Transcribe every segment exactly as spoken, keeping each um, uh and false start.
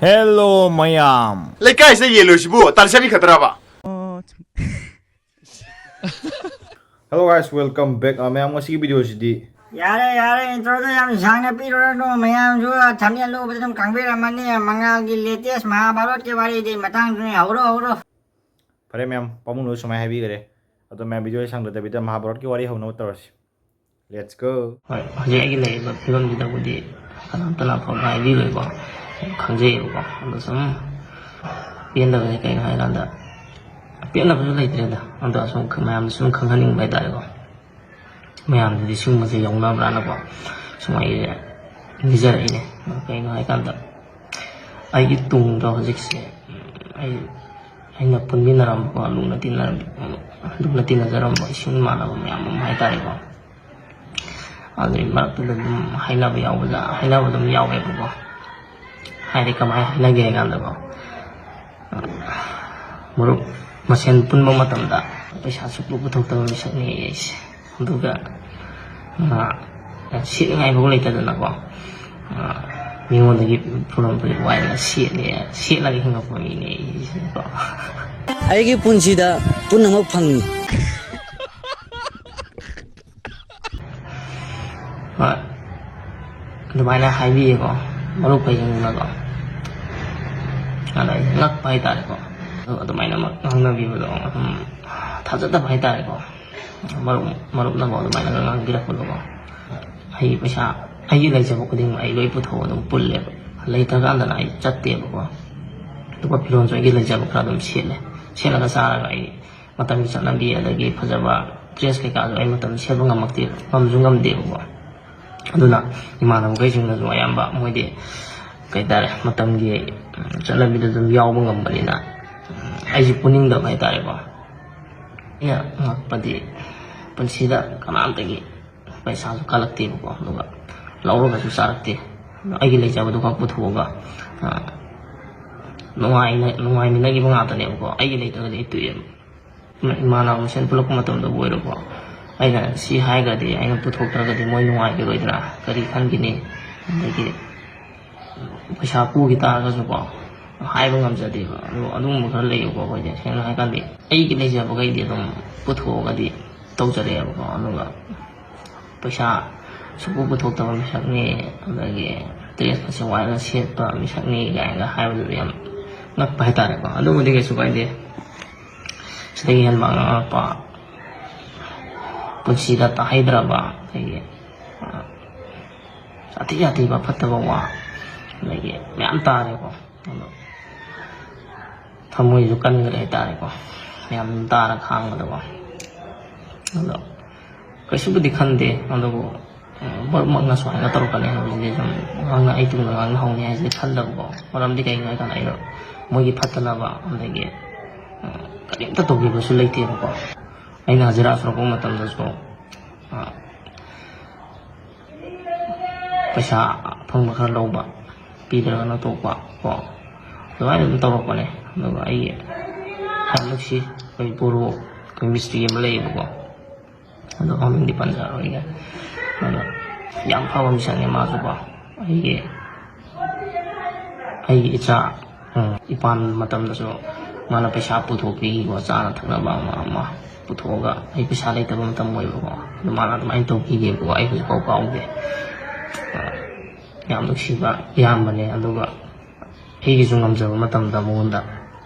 Hello ꯃꯌꯥꯝ꯫ ꯂꯩꯀꯥꯏꯁꯤꯗ ꯌꯦꯜꯂꯣꯏꯁꯤꯕꯨ ꯇꯥꯟꯁꯟꯕꯤ ꯈꯛꯇ꯭ꯔꯕ? Hello guys, welcome back. ꯑ, ꯃꯌꯥꯝ, ꯉꯁꯤꯒꯤ ꯚꯤꯗꯤꯑꯣꯁꯤꯗꯤ ꯌꯥꯔꯦ, ꯌꯥꯔꯦ, ꯏꯟꯇ꯭ꯔꯣꯗꯣ ꯌꯥꯝ ꯁꯥꯡꯅ ꯄꯤꯔꯨꯔꯅꯨ꯫ ꯃꯌꯥꯝꯁꯨ ꯊꯝꯅꯦꯜ ꯎꯕꯗ ꯑꯗꯨꯝ ꯈꯪꯕꯤꯔꯝꯃꯅꯤ꯫ ꯃꯉꯥꯜꯒꯤ ꯂꯦꯇꯦꯁ ꯃꯍꯥꯚꯥꯔꯠꯀꯤ ꯋꯥꯔꯤꯗꯤ ꯃꯇꯥꯡꯗꯨꯅꯤ꯫ ꯍꯧꯔꯣ, ꯍꯧꯔꯣ꯫ ꯐꯔꯦ ꯃꯌꯥꯝ, ꯄꯥꯕꯨꯡꯅꯁꯨ ꯁꯨꯃꯥꯏꯅ ꯍꯥꯏꯕꯤꯈꯔꯦ꯫ ꯑꯗꯣ ꯃꯌꯥꯝ, ꯚꯤꯗꯤꯑꯣ ꯁꯥꯡꯗꯗꯕꯤꯗ ꯃꯍꯥꯚꯥꯔꯠꯀꯤ ꯋꯥꯔꯤ ꯍꯧꯅꯕ ꯇꯧꯔꯁꯤ꯫ Let's go. ꯍꯣꯏ, ꯍꯧꯖꯤꯛ ꯑꯩꯒꯤ ꯂꯩꯔꯤꯕ ꯐꯤꯕꯝꯁꯤꯗꯕꯨꯗꯤ ꯀꯅꯥꯝꯇꯅ ꯑꯐꯕ ꯍꯥꯏꯕꯤꯔꯣꯏꯀꯣ, ꯈꯪꯖꯩꯌꯦꯕꯀꯣ꯫ ꯑꯗꯣ ꯁꯨꯝ ꯄꯦꯟꯗꯕꯁꯦ ꯀꯩꯅꯣ ꯍꯥꯏꯀꯥꯟꯗ, ꯄꯦꯟꯗꯕꯁꯨ ꯂꯩꯇ꯭ꯔꯦꯗ, ꯑꯗꯣ ꯁꯨꯝ ꯃꯌꯥꯝꯗ ꯁꯨꯝ ꯈꯪꯍꯟꯅꯤꯡꯕ ꯍꯥꯏꯇꯥꯔꯦꯀꯣ꯫ ꯃꯌꯥꯝꯗꯗꯤ ꯁꯤꯒꯨꯝꯕꯁꯦ ꯌꯥꯎꯅꯕ꯭ꯔꯥꯅꯀꯣ ꯁꯨꯝ ꯑꯩꯁꯦ ꯅꯤꯖꯔꯛꯏꯅꯦ꯫ ꯀꯩꯅꯣ ꯍꯥꯏꯀꯥꯟꯗ, ꯑꯩꯒꯤ ꯇꯨꯡꯗ ꯍꯧꯖꯤꯛꯁꯦ, ꯎꯝ, ꯑꯩ, ꯑꯩꯅ ꯄꯨꯟꯃꯤꯟꯅꯔꯝꯕꯀꯣ, ꯂꯨꯅ ꯇꯤꯟꯅꯔꯝꯕ, ꯂꯨꯅ ꯇꯤꯟꯅꯖꯔꯝꯕ ꯏꯁꯨꯡ ꯏꯃꯥꯟꯅꯕ ꯃꯌꯥꯝ ꯑꯃ ꯍꯥꯏꯇꯥꯔꯦꯀꯣ꯫ ꯑꯗꯨꯒꯤ ꯃꯔꯛꯇꯨꯗ ꯑꯗꯨꯝ ꯍꯥꯏꯅꯕ ꯌꯥꯎꯕꯗ, ꯍꯥꯏꯅꯕ ꯑꯗꯨꯝ ꯌꯥꯎꯋꯦꯕꯀꯣ꯫ ꯍꯥꯏꯗꯤ ꯀꯃꯥꯏꯅ ꯍꯥꯏꯅꯒꯦ ꯍꯥꯏ ꯀꯥꯟꯗꯀꯣ, ꯃꯔꯨꯞ ꯃꯁꯦꯟ ꯄꯨꯟꯕ ꯃꯇꯝꯗ ꯄꯩꯁꯥ ꯁꯨꯛꯄꯨ ꯄꯨꯊꯣꯛꯇꯕ ꯃꯤꯁꯛꯅꯤ ꯑꯩꯁꯦ꯫ ꯑꯗꯨꯒ, ꯑ, ꯁꯦꯠꯅꯤꯡꯉꯥꯏ ꯐꯥꯎ ꯂꯩꯇꯗꯅꯀꯣ, ꯑ, ꯃꯤꯉꯣꯟꯗꯒꯤ ꯄꯨꯔꯛꯄ ꯋꯥꯏꯔꯒ ꯁꯦꯠꯂꯦ, ꯁꯦꯠꯂꯒ ꯍꯤꯡꯉꯛꯄ ꯃꯤꯅꯦ ꯑꯩꯁꯦꯀꯣ꯫ ꯑꯩꯒꯤ ꯄꯨꯟꯁꯤꯗ ꯄꯨꯝꯅꯃꯛ ꯐꯪꯉꯤ꯫ ꯍꯣꯏ, ꯑꯗꯨꯃꯥꯏꯅ ꯍꯥꯏꯕꯤꯌꯦꯀꯣ, ꯃꯔꯨꯞꯈꯩꯁꯤꯡꯗꯨꯅꯀꯣ꯫ ꯑꯗ ꯑꯩꯁꯦ ꯉꯛꯄ ꯍꯥꯏꯇꯥꯔꯦꯀꯣ꯫ ꯑꯗꯨ ꯑꯗꯨꯃꯥꯏꯅ ꯉꯥꯡꯅꯕꯤꯕꯗꯣ ꯑꯗꯨꯝ ꯊꯥꯖꯗꯕ ꯍꯥꯏꯇꯥꯔꯦꯀꯣ꯫ ꯃꯔꯨꯞ, ꯃꯔꯨꯞꯅꯀꯣ ꯑꯗꯨꯃꯥꯏꯅ ꯉꯥꯡꯕꯤꯔꯛꯄꯗꯣꯀꯣ꯫ ꯑꯩ ꯄꯩꯁꯥ, ꯑꯩꯒꯤ ꯂꯩꯖꯕ ꯈꯨꯗꯤꯡꯃꯛ ꯑꯩ ꯂꯣꯏ ꯄꯨꯊꯣꯛꯑꯒ ꯑꯗꯨꯝ ꯄꯨꯜꯂꯦꯕ꯫ ꯂꯩꯇ꯭ꯔꯀꯥꯟꯗꯅ ꯑꯩ ꯆꯠꯇꯦꯕꯀꯣ꯫ ꯑꯗꯨꯒ ꯐꯤꯔꯣꯜꯁꯨ ꯑꯩꯒꯤ ꯂꯩꯖꯕ ꯈꯔ ꯑꯗꯨꯝ ꯁꯦꯠꯂꯦ꯫ ꯁꯦꯠꯂꯒ ꯆꯥꯔꯒ ꯑꯩ ꯃꯇꯝꯒꯤ ꯆꯠꯅꯕꯤ ꯑꯗꯒꯤ ꯐꯖꯕ ꯗ꯭ꯔꯦꯁ ꯀꯩꯀꯥꯁꯨ ꯑꯩ ꯃꯇꯝꯗ ꯁꯦꯠꯄ ꯉꯝꯃꯛꯇꯦ, ꯉꯝꯁꯨ ꯉꯝꯗꯦꯕꯀꯣ꯫ ꯑꯗꯨꯅ ꯏꯃꯥꯟꯅꯕꯈꯩꯁꯤꯡꯅꯁꯨ ꯑꯌꯥꯝꯕ ꯃꯣꯏꯗꯤ ꯀꯩ ꯍꯥꯏꯇꯥꯔꯦ, ꯃꯇꯝꯒꯤ ꯆꯠꯅꯕꯤꯗ ꯑꯗꯨꯝ ꯌꯥꯎꯕ ꯉꯝꯕꯅꯤꯅ ꯑꯩꯁꯨ ꯄꯨꯅꯤꯡꯗꯕ ꯍꯥꯏꯇꯥꯔꯦꯀꯣ꯫ ꯑꯩꯅ ꯉꯛꯄꯗꯤ ꯄꯨꯟꯁꯤꯗ ꯀꯅꯥꯝꯇꯒꯤ ꯄꯩꯁꯥꯁꯨ ꯀꯜꯂꯛꯇꯦꯕꯀꯣ, ꯑꯗꯨꯒ ꯂꯧꯔꯒꯁꯨ ꯆꯥꯔꯛꯇꯦ꯫ ꯑꯩꯒꯤ ꯂꯩꯖꯕꯗꯨ ꯈꯛ ꯄꯨꯊꯣꯛꯑꯒ, ꯑ, ꯅꯨꯡꯉꯥꯏꯅ, ꯅꯨꯡꯉꯥꯏꯃꯤꯟꯅꯈꯤꯕ ꯉꯥꯛꯇꯅꯦꯕꯀꯣ꯫ ꯑꯩꯒꯤ ꯂꯩꯇ꯭ꯔꯒꯗꯤ ꯑꯩ ꯇꯣꯛꯑꯦꯕ꯫ ꯏꯃꯥꯟꯅꯕ ꯃꯁꯦꯟ ꯄꯨꯜꯂꯛꯄ ꯃꯇꯝꯗꯕꯨ ꯑꯣꯏꯔꯣꯀꯣ, ꯑꯩꯅ ꯁꯤ ꯍꯥꯏꯈ꯭ꯔꯗꯤ, ꯑꯩꯅ ꯄꯨꯊꯣꯛꯇ꯭ꯔꯒꯗꯤ ꯃꯣꯏ ꯅꯨꯡꯉꯥꯏꯈꯤꯔꯣꯏꯗ꯭ꯔꯥ, ꯀꯔꯤ ꯈꯟꯈꯤꯅꯤ? ꯑꯗꯒꯤ ꯄꯩꯁꯥ ꯄꯨꯈꯤ ꯇꯥꯔꯒꯁꯨꯀꯣ, ꯍꯥꯏꯕ ꯉꯝꯖꯗꯦꯕ꯫ ꯑꯗꯣ ꯑꯗꯨꯒꯨꯝꯕ ꯈꯔ ꯂꯩꯌꯦꯕꯀꯣ꯫ ꯑꯩꯈꯣꯏꯁꯦ ꯁꯦꯡꯅ ꯍꯥꯏꯔꯀꯥꯟꯗꯤ ꯑꯩꯒꯤ ꯂꯩꯖꯕꯈꯩꯗꯤ ꯑꯗꯨꯝ ꯄꯨꯊꯣꯛꯑꯒꯗꯤ ꯇꯧꯖꯔꯛꯑꯦꯕꯀꯣ꯫ ꯑꯗꯨꯒ ꯄꯩꯁꯥ ꯁꯨꯛꯄꯨ ꯄꯨꯊꯣꯛꯇꯕ ꯃꯤꯁꯛꯅꯤ, ꯑꯗꯒꯤ ꯗ꯭ꯔꯦꯁꯀꯁꯦ ꯋꯥꯏꯔꯒ ꯁꯦꯠꯄ ꯃꯤꯁꯛꯅꯤ ꯀꯥꯏꯅꯒ ꯍꯥꯏꯕꯗꯨꯗꯤ ꯌꯥꯝ ꯉꯛꯄ ꯍꯥꯏꯇꯥꯔꯦꯀꯣ꯫ ꯑꯗꯨꯕꯨꯗꯤ ꯀꯩꯁꯨ ꯀꯥꯏꯗꯦ꯫ ꯁꯤꯗꯒꯤ ꯍꯦꯟꯕ ꯑꯉꯥꯡ ꯅꯨꯄꯥ ꯄꯨꯟꯁꯤꯗ ꯇꯥꯍꯩꯗ꯭ꯔꯕ, ꯑꯗꯒꯤ ꯑꯇꯤ ꯑꯇꯤꯕ ꯐꯠꯇꯕ ꯋꯥ, ꯑꯗꯒꯤ ꯃꯌꯥꯝ ꯇꯥꯔꯦꯀꯣ꯫ ꯑꯗꯣ ꯊꯃꯣꯏꯁꯨ ꯀꯟꯈ꯭ꯔꯦ ꯍꯥꯏꯇꯥꯔꯦꯀꯣ, ꯃꯌꯥꯝ ꯇꯥꯔ ꯈꯥꯡꯕꯗꯀꯣ꯫ ꯑꯗꯣ ꯀꯩꯁꯨꯕꯨꯗꯤ ꯈꯟꯗꯦ, ꯑꯗꯨꯕꯨ ꯃꯔꯨꯞꯃꯛꯅ ꯁꯨꯃꯥꯏꯅ ꯇꯧꯔꯛꯀꯅꯤ ꯍꯥꯏꯕꯁꯤꯗꯤ ꯁꯨꯝ ꯉꯥꯡꯅ ꯑꯩ ꯇꯨꯡꯗ ꯉꯥꯡꯅꯍꯧꯅꯤ ꯍꯥꯏꯁꯤꯗꯤ ꯈꯟꯗꯕꯀꯣ꯫ ꯃꯔꯝꯗꯤ ꯀꯩꯒꯤꯅꯣ ꯍꯥꯏ ꯀꯥꯟꯗ ꯑꯩꯅ ꯃꯣꯏꯒꯤ ꯐꯠꯇꯅꯕ, ꯑꯗꯒꯤ ꯀꯔꯤꯝꯇ ꯇꯧꯕꯤꯕꯁꯨ ꯂꯩꯇꯦꯕꯀꯣ꯫ ꯑꯩꯅ ꯍꯖꯤꯔꯥ ꯁꯨꯔꯛꯄ ꯃꯇꯝꯗꯁꯨ ꯄꯩꯁꯥ ꯑꯐꯪꯕ ꯈꯔ ꯂꯧꯕ, ꯄꯤꯗ꯭ꯔꯒꯅ ꯇꯣꯛꯄ ꯀꯣ, ꯑꯗꯨꯃꯥꯏꯅ ꯑꯗꯨꯝ ꯇꯧꯔꯛꯄꯅꯦ꯫ ꯑꯗꯨꯒ ꯑꯩꯒꯤ ꯌꯥꯝ ꯅꯨꯡꯁꯤ, ꯑꯩꯈꯣꯏ ꯕꯣꯔꯣ, ꯑꯩꯈꯣꯏ ꯃꯤꯁꯇ꯭ꯔꯤ ꯑꯃ ꯂꯩꯌꯦꯕꯀꯣ, ꯑꯗꯣ ꯃꯃꯤꯡꯗꯤ ꯄꯟꯖꯔꯔꯣꯏꯒꯦ꯫ ꯑꯗꯣ ꯌꯥꯝ ꯐꯕ ꯃꯤꯁꯛꯅꯦ ꯃꯥꯁꯨꯀꯣ꯫ ꯑꯩꯒꯤ ꯑꯩꯒꯤ ꯏꯆꯥ ꯏꯄꯥꯟ ꯃꯇꯝꯗꯁꯨ ꯃꯥꯅ ꯄꯩꯁꯥ ꯄꯨꯊꯣꯛꯄꯤꯈꯤꯕ, ꯆꯥꯅ ꯊꯛꯅꯕ ꯑꯃ ꯑꯃ ꯄꯨꯊꯣꯛꯑꯒ, ꯑꯩ ꯄꯩꯁꯥ ꯂꯩꯇꯕ ꯃꯇꯝ ꯑꯣꯏꯕꯀꯣ, ꯑꯗꯨ ꯃꯥꯅ ꯑꯗꯨꯃꯥꯏꯅ ꯇꯧꯕꯤꯈꯤꯕꯀꯣ꯫ ꯑꯩ ꯍꯧꯖꯤꯛꯐꯥꯎ ꯀꯥꯎꯗꯦ꯫ ꯌꯥꯝ ꯅꯨꯡꯁꯤꯕ ꯏꯌꯥꯝꯕꯅꯦ꯫ ꯑꯗꯨꯒ ꯑꯩꯒꯤꯁꯨ ꯉꯝꯖꯕ ꯃꯇꯝꯗ ꯃꯉꯣꯟꯗ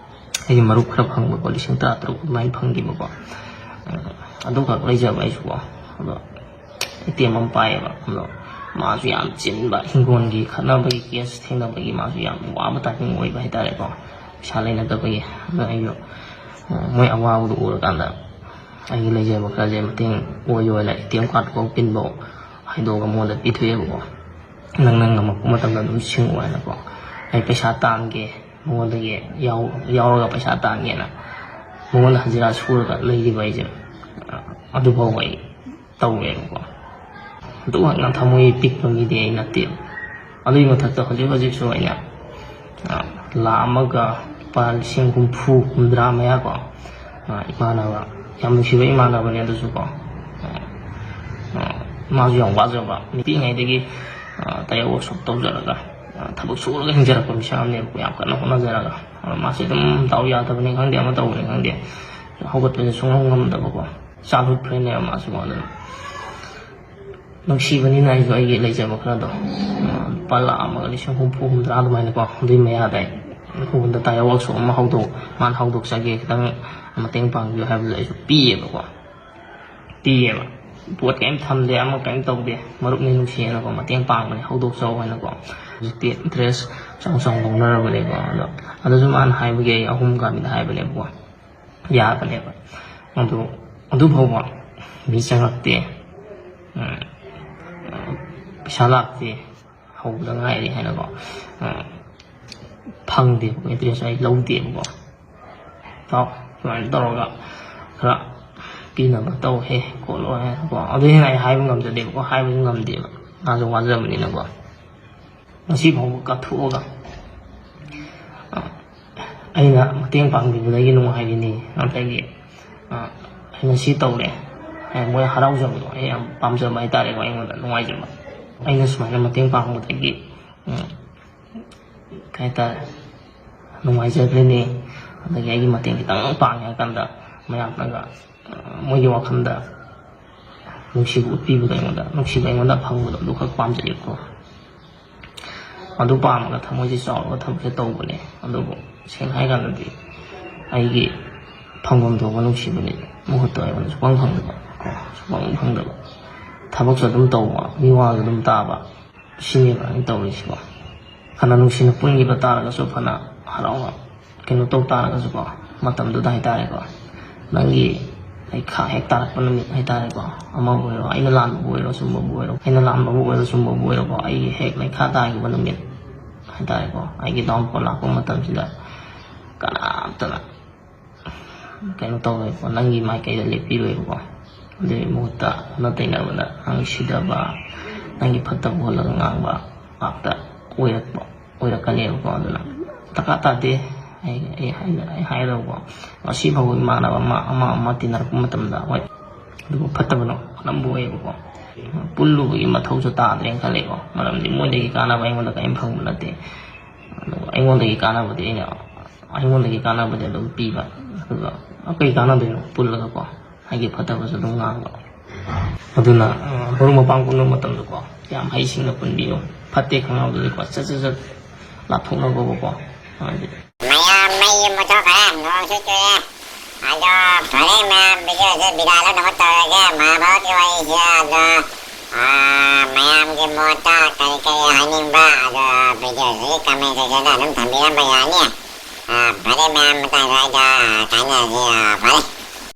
ꯑꯩꯒꯤ ꯃꯔꯨꯞ ꯈꯔ ꯐꯪꯕꯀꯣ, ꯂꯤꯁꯤꯡ ꯇꯔꯥ ꯇꯔꯨꯛ ꯑꯗꯨꯃꯥꯏꯅ ꯐꯪꯈꯤꯕꯀꯣ꯫ ꯑꯗꯨꯈꯛ ꯂꯩꯖꯕ ꯑꯩꯁꯨꯀꯣ꯫ ꯑꯗꯣ ꯑꯦ ꯇꯤ ꯑꯦꯝ ꯑꯃ ꯄꯥꯏꯌꯦꯕ꯫ ꯑꯗꯣ ꯃꯥꯁꯨ ꯌꯥꯝ ꯆꯤꯟꯕ, ꯍꯤꯡꯒꯣꯜꯒꯤ ꯈꯠꯅꯕꯒꯤ ꯀꯦꯁ ꯊꯦꯡꯅꯕꯒꯤ ꯃꯥꯁꯨ ꯌꯥꯝ ꯋꯥꯕ ꯇꯥꯏꯃꯤꯡ ꯑꯣꯏꯕ ꯍꯥꯏꯇꯥꯔꯦꯀꯣ, ꯄꯩꯁꯥ ꯂꯩꯅꯗꯕꯒꯤ꯫ ꯑꯗꯣ ꯑꯩꯁꯨ ꯃꯣꯏ ꯑꯋꯥꯕꯗꯨ ꯎꯔꯀꯥꯟꯗ ꯑꯩꯒꯤ ꯂꯩꯖꯕ ꯈꯔꯁꯦ ꯃꯇꯦꯡ ꯑꯣꯏ ꯑꯣꯏꯅ ꯑꯦ ꯇꯤ ꯑꯦꯝ ꯀꯥꯔꯠ ꯐꯥꯎ ꯄꯤꯟꯐꯥꯎ ꯍꯥꯏꯗꯣꯛꯑꯒ ꯃꯉꯣꯟꯗ ꯄꯤꯊꯣꯛꯑꯦꯕꯀꯣ꯫ "ꯅꯪ ꯅꯪ ꯉꯝꯃꯛꯄ ꯃꯇꯝꯗ ꯑꯗꯨꯝ ꯁꯤꯡꯉꯨ" ꯍꯥꯏꯅꯀꯣ꯫ ꯑꯩ ꯄꯩꯁꯥ ꯇꯥꯟꯒꯦ, ꯃꯉꯣꯟꯗꯒꯤ ꯌꯥꯎ-, ꯌꯥꯎꯔꯒ ꯄꯩꯁꯥ ꯇꯥꯟꯒꯦꯅ ꯃꯉꯣꯟꯗ ꯍꯖꯤꯔꯥ ꯁꯨꯔꯒ ꯂꯩꯔꯤꯕ ꯑꯩꯁꯦ, ꯑꯗꯨꯐꯥꯎꯕ ꯑꯩ ꯇꯧꯋꯦꯕꯀꯣ꯫ ꯑꯗꯨꯛ ꯌꯥꯝꯅ ꯊꯃꯣꯏ ꯄꯤꯛꯄ ꯃꯤꯗꯤ ꯑꯩ ꯅꯠꯇꯦ꯫ ꯑꯗꯨꯒꯤ ꯃꯊꯛꯇ ꯍꯧꯖꯤꯛ ꯍꯧꯖꯤꯛꯁꯨ ꯑꯩꯅ, ꯑ, ꯂꯥꯈ ꯑꯃꯒ ꯂꯨꯄꯥ ꯂꯤꯁꯤꯡ ꯍꯨꯝꯐꯨ, ꯍꯨꯝꯗ꯭ꯔꯥ ꯃꯌꯥꯀꯣ, ꯑ, ꯏꯃꯥꯟꯅꯕ, ꯌꯥꯝ ꯅꯨꯡꯁꯤꯕ ꯏꯃꯥꯟꯅꯕꯅꯦ ꯑꯗꯨꯁꯨꯀꯣ꯫ ꯑ, ꯑ, ꯃꯥꯁꯨ ꯌꯥꯝ ꯋꯥꯖꯕ, ꯄꯤꯛꯏꯉꯩꯗꯒꯤ, ꯑ, ꯇꯥꯏꯌꯔ ꯋꯥꯔꯛꯁꯣꯞ ꯇꯧꯖꯔꯒ, ꯊꯕꯛ ꯁꯨꯔꯒ ꯍꯤꯡꯖꯔꯛꯄ ꯃꯤꯁꯛ ꯑꯃꯅꯦꯕꯀꯣ, ꯌꯥꯝ ꯀꯟꯅ ꯍꯣꯠꯅꯖꯔꯒ꯫ ꯑꯗꯣ ꯃꯥꯁꯦ ꯑꯗꯨꯝ ꯗꯥꯎ ꯌꯥꯗꯕꯅꯤ ꯈꯪꯗꯦ, ꯑꯃ ꯇꯧꯕꯅꯤ ꯈꯪꯗꯦ, ꯍꯧꯒꯠꯄꯁꯦ ꯁꯨꯡꯉꯝ ꯉꯝꯗꯕꯀꯣ꯫ Childhood friendꯅꯦꯕ ꯃꯥꯁꯨꯀꯣ꯫ ꯑꯗꯨꯅ ꯅꯨꯡꯁꯤꯕꯅꯤꯅ ꯑꯩꯁꯨ ꯑꯩꯒꯤ ꯂꯩꯖꯕ ꯈꯔꯗꯣ, ꯂꯨꯄꯥ ꯂꯥꯈ ꯑꯃꯒ ꯂꯤꯁꯤꯡ ꯍꯨꯝꯐꯨ ꯍꯨꯝꯗ꯭ꯔꯥ ꯑꯗꯨꯃꯥꯏꯅꯀꯣ, ꯑꯗꯨꯏ ꯃꯌꯥꯗ ꯑꯩ ꯍꯣꯟꯗ ꯇꯥꯏꯌꯔ ꯋꯥꯛꯁꯣꯞ ꯑꯃ ꯍꯧꯗꯣꯛ ꯃꯥꯅ ꯍꯧꯗꯣꯛꯆꯒꯦ, ꯈꯤꯇꯪ ꯃꯇꯦꯡ ꯄꯥꯡꯕꯤꯌꯨ ꯍꯥꯏꯕꯗꯨꯗ ꯑꯩꯁꯨ ꯄꯤꯌꯦꯕꯀꯣ꯫ ꯄꯤꯌꯦꯕ꯫ ꯄꯣꯠ ꯀꯔꯤꯝ ꯊꯝꯗꯦ, ꯑꯃ ꯀꯔꯤꯝ ꯇꯧꯗꯦ, ꯃꯔꯨꯞꯅꯤ ꯅꯨꯡꯁꯤꯅꯀꯣ, ꯃꯇꯦꯡ ꯄꯥꯡꯕꯅꯤ, ꯍꯧꯗꯣꯛꯆꯧ ꯍꯥꯏꯅꯀꯣ꯫ ꯍꯧꯖꯤꯛꯇꯤ ꯏꯟꯇꯔꯦꯁ ꯆꯥꯎ ꯆꯥꯎ ꯂꯧꯅꯔꯕꯅꯦꯀꯣ꯫ ꯑꯗꯣ ꯑꯗꯨꯁꯨ ꯃꯥꯅ ꯍꯥꯏꯕꯒꯤ ꯑꯩ ꯑꯍꯨꯝ ꯀꯥꯕꯤꯗ ꯍꯥꯏꯕꯅꯦꯕꯀꯣ, ꯌꯥꯕꯅꯦꯕ꯫ ꯑꯗꯨ ꯑꯗꯨ ꯐꯥꯎꯕ ꯃꯤ ꯆꯪꯉꯛꯇꯦ, ꯎꯝ, ꯄꯩꯁꯥ ꯂꯥꯛꯇꯦ, ꯍꯧꯕꯗ ꯉꯥꯏꯔꯤ ꯍꯥꯏꯅꯀꯣ꯫ ꯐꯪꯗꯦꯕꯀꯣ, ꯏꯟꯇꯔꯦꯁ ꯑꯩ ꯂꯧꯗꯦꯕꯀꯣ꯫ ꯇꯥꯎ, ꯁꯨꯃꯥꯏꯅ ꯇꯧꯔꯒ ꯈꯔ ꯄꯤꯅꯕ ꯇꯧꯍꯦ ꯈꯣꯠꯂꯣ ꯍꯥꯏꯅꯀꯣ꯫ ꯑꯗꯨ ꯍꯦꯟꯅ ꯑꯩ ꯍꯥꯏꯕ ꯉꯝꯖꯗꯦꯕꯀꯣ, ꯍꯥꯏꯕꯁꯨ ꯉꯝꯗꯦꯕ, ꯃꯥꯁꯨ ꯋꯥꯖꯕꯅꯤꯅꯀꯣ꯫ ꯉꯁꯤ ꯐꯥꯎꯕ ꯀꯠꯊꯣꯛꯑꯒ, ꯑ, ꯑꯩꯅ ꯃꯇꯦꯡ ꯄꯥꯡꯕꯤꯕꯗꯒꯤ ꯅꯨꯡꯉꯥꯏꯔꯤꯅꯤ, ꯑꯗꯒꯤ, ꯑ, ꯑꯩꯅ ꯁꯤ ꯇꯧꯔꯦ, ꯑꯦ, ꯃꯣꯏ ꯍꯔꯥꯎꯖꯕꯗꯣ ꯑꯩ ꯌꯥꯝ ꯄꯥꯝꯖꯕ ꯍꯥꯏꯇꯥꯔꯦꯀꯣ, ꯑꯩꯉꯣꯟꯗ ꯅꯨꯡꯉꯥꯏꯖꯕ꯫ ꯑꯩꯅ ꯁꯨꯃꯥꯏꯅ ꯃꯇꯦꯡ ꯄꯥꯡꯕꯗꯒꯤ, ꯎꯝ, ꯀꯩ ꯍꯥꯏꯇꯥꯔꯦ, ꯅꯨꯡꯉꯥꯏꯖꯈ꯭ꯔꯤꯅꯤ꯫ ꯑꯗꯒꯤ ꯑꯩꯒꯤ ꯃꯇꯦꯡ ꯈꯤꯇꯪ ꯄꯥꯡꯉꯦ ꯍꯥꯏ ꯀꯥꯟꯗ ꯃꯌꯥꯝꯅꯒ, ꯑ, ꯃꯣꯏꯒꯤ ꯋꯥꯈꯜꯗ ꯅꯨꯡꯁꯤꯕ ꯎꯠꯄꯤꯕꯗꯣ, ꯑꯩꯉꯣꯟꯗ ꯅꯨꯡꯁꯤꯕ ꯑꯩꯉꯣꯟꯗ ꯐꯪꯕꯗꯣ, ꯑꯗꯨꯈꯛ ꯄꯥꯝꯖꯩꯀꯣ꯫ ꯑꯗꯨ ꯄꯥꯝꯃꯒ ꯊꯃꯣꯏꯁꯦ ꯆꯥꯎꯔꯒ ꯊꯕꯛꯁꯦ ꯇꯧꯕꯅꯦ꯫ ꯑꯗꯨꯕꯨ ꯁꯦꯡꯅ ꯍꯥꯏ ꯀꯥꯟꯗꯗꯤ ꯑꯩꯒꯤ ꯐꯪꯐꯝ ꯊꯣꯛꯄ ꯅꯨꯡꯁꯤꯕꯗꯤ ꯃꯍꯨꯠꯇꯣ ꯑꯩꯉꯣꯟꯗ ꯁꯨꯐꯪ ꯐꯪꯗꯕ ꯀꯣ, ꯁꯨꯐꯪ ꯐꯪꯗꯕ꯫ ꯊꯕꯛꯁꯨ ꯑꯗꯨꯝ ꯇꯧꯕ, ꯃꯤ ꯋꯥꯁꯨ ꯑꯗꯨꯝ ꯇꯥꯕ, ꯁꯤꯅꯦꯕ ꯑꯩꯅ ꯇꯧꯔꯤꯁꯤꯀꯣ꯫ ꯐꯅ ꯅꯨꯡꯁꯤꯅ ꯄꯨꯟꯈꯤꯕ ꯇꯥꯔꯒꯁꯨ, ꯐꯅ ꯍꯔꯥꯎꯅ ꯀꯩꯅꯣ ꯇꯧ ꯇꯥꯔꯒꯁꯨꯀꯣ, ꯃꯇꯝꯗꯨꯗ ꯍꯥꯏꯇꯥꯔꯦꯀꯣ, ꯅꯪꯒꯤ ꯂꯩꯈꯥ ꯍꯦꯛ ꯇꯥꯔꯛꯄ ꯅꯨꯃꯤꯠ ꯍꯥꯏꯇꯥꯔꯦꯀꯣ, ꯑꯃꯕꯨ ꯑꯣꯏꯔꯣ, ꯑꯩꯅ ꯂꯥꯟꯕꯕꯨ ꯑꯣꯏꯔꯣ, ꯆꯨꯝꯕꯕꯨ ꯑꯣꯏꯔꯣ, ꯑꯩꯅ ꯂꯥꯟꯕꯕꯨ ꯑꯣꯏꯔꯣ, ꯆꯨꯝꯕꯕꯨ ꯑꯣꯏꯔꯣꯀꯣ, ꯑꯩꯒꯤ ꯍꯦꯛ ꯂꯩꯈꯥ ꯇꯥꯈꯤꯕ ꯅꯨꯃꯤꯠ ꯍꯥꯏꯇꯥꯔꯦꯀꯣ, ꯑꯩꯒꯤ ꯗꯥꯎꯟꯐꯣꯜ ꯂꯥꯛꯄ ꯃꯇꯝꯁꯤꯗ ꯀꯅꯥꯝꯇꯅ ꯀꯩꯅꯣ ꯇꯧꯔꯣꯏꯕꯀꯣ, ꯅꯪꯒꯤ ꯃꯥꯏꯀꯩꯗ ꯂꯦꯞꯄꯤꯔꯣꯏꯕꯀꯣ꯫ ꯑꯗꯨꯒꯤ ꯃꯍꯨꯠꯇ ꯑꯣꯟꯅ ꯇꯩꯅꯕꯗ ꯅꯪꯒꯤ ꯁꯤꯊꯕ, ꯅꯪꯒꯤ ꯐꯠꯇꯕ ꯍꯣꯜꯂꯒ ꯉꯥꯡꯕ ꯉꯥꯛꯇ ꯑꯣꯏꯔꯛꯄ, ꯑꯣꯏꯔꯛꯀꯅꯦꯕꯀꯣ꯫ ꯑꯗꯨꯅ ꯗꯔꯀꯥꯔ ꯇꯥꯗꯦ꯫ ꯑꯩ, ꯑꯩ ꯍꯥꯏ-, ꯑꯩ ꯍꯥꯏꯔꯕꯀꯣ, ꯉꯁꯤ ꯐꯥꯎꯕ ꯏꯃꯥꯟꯅꯕ ꯑꯃ, ꯑꯃ, ꯑꯃ ꯇꯤꯟꯅꯔꯛꯄ ꯃꯇꯝꯗ, ꯍꯣꯏ, ꯑꯗꯨꯕꯨ ꯐꯠꯇꯕꯅ ꯑꯅꯝꯕ ꯑꯣꯏꯌꯦꯕꯀꯣ꯫ ꯄꯨꯜꯂꯨꯕꯒꯤ ꯃꯊꯧꯁꯨ ꯇꯥꯗ꯭ꯔꯦꯅ ꯈꯜꯂꯦꯀꯣ꯫ ꯃꯔꯝꯗꯤ ꯃꯣꯏꯗꯒꯤ ꯀꯥꯟꯅꯕ ꯑꯩꯉꯣꯟꯗ ꯀꯔꯤꯝ ꯐꯪꯕ ꯅꯠꯇꯦ꯫ ꯑꯗꯨꯒ ꯑꯩꯉꯣꯟꯗꯒꯤ ꯀꯥꯟꯅꯕꯗꯤ ꯑꯩꯅ, ꯑꯩꯉꯣꯟꯗꯒꯤ ꯀꯥꯟꯅꯕꯗꯤ ꯑꯗꯨꯝ ꯄꯤꯕ, ꯑꯗꯨꯒ ꯀꯩ ꯀꯥꯟꯅꯗꯣꯏꯅꯣ ꯄꯨꯜꯂꯒꯀꯣ꯫ ꯑꯩꯒꯤ ꯐꯠꯇꯕꯁꯨ ꯑꯗꯨꯝ ꯉꯥꯡꯕ꯫ ꯑꯗꯨꯅ, ꯑ, ꯃꯔꯨꯞ ꯃꯄꯥꯡ ꯄꯨꯟꯕ ꯃꯇꯝꯗꯀꯣ, ꯌꯥꯝ ꯍꯩꯁꯤꯡꯅ ꯄꯨꯟꯕꯤꯌꯨ꯫ ꯐꯠꯇꯦ ꯈꯪꯉꯕꯗꯤꯀꯣ, ꯁꯠ ꯁꯠ ꯁꯠ ꯂꯥꯞꯊꯣꯛꯅꯕꯀꯣ꯫ ꯍꯥꯏꯗꯤ, ꯃꯌꯥꯝ ꯃꯩ ꯃꯨꯠꯊꯣꯛꯈ꯭ꯔꯦ, ꯅꯣꯡꯁꯨ ꯆꯨꯏꯌꯦ꯫ ꯑꯗꯣ ꯐꯔꯦ ꯃꯌꯥꯝ, ꯚꯤꯗꯤꯑꯣꯁꯦ ꯕꯤꯗꯥꯏ ꯂꯧꯅꯕ ꯇꯧꯔꯒꯦ꯫ ꯃꯍꯥꯚꯥꯔꯠꯀꯤ ꯋꯥꯔꯤꯁꯦ ꯑꯗꯣ, ꯑꯥ, ꯃꯌꯥꯝꯒꯤ ꯃꯣꯠꯇ ꯀꯔꯤ ꯀꯔꯤ ꯍꯥꯏꯅꯤꯡꯕ ꯑꯗꯣ ꯚꯤꯗꯤꯑꯣꯁꯤꯒꯤ ꯀꯃꯦꯟ ꯁꯦꯛꯁꯟꯗ ꯑꯗꯨꯝ ꯊꯝꯕꯤꯔꯝꯕ ꯌꯥꯅꯤ꯫ ꯑꯥ, ꯐꯔꯦ ꯃꯌꯥꯝ, ꯃꯇꯥꯡ ꯁ꯭ꯋꯥꯏꯗ ꯀꯥꯏꯅꯔꯁꯤ꯫ ꯑꯥ, ꯐꯔꯦ꯫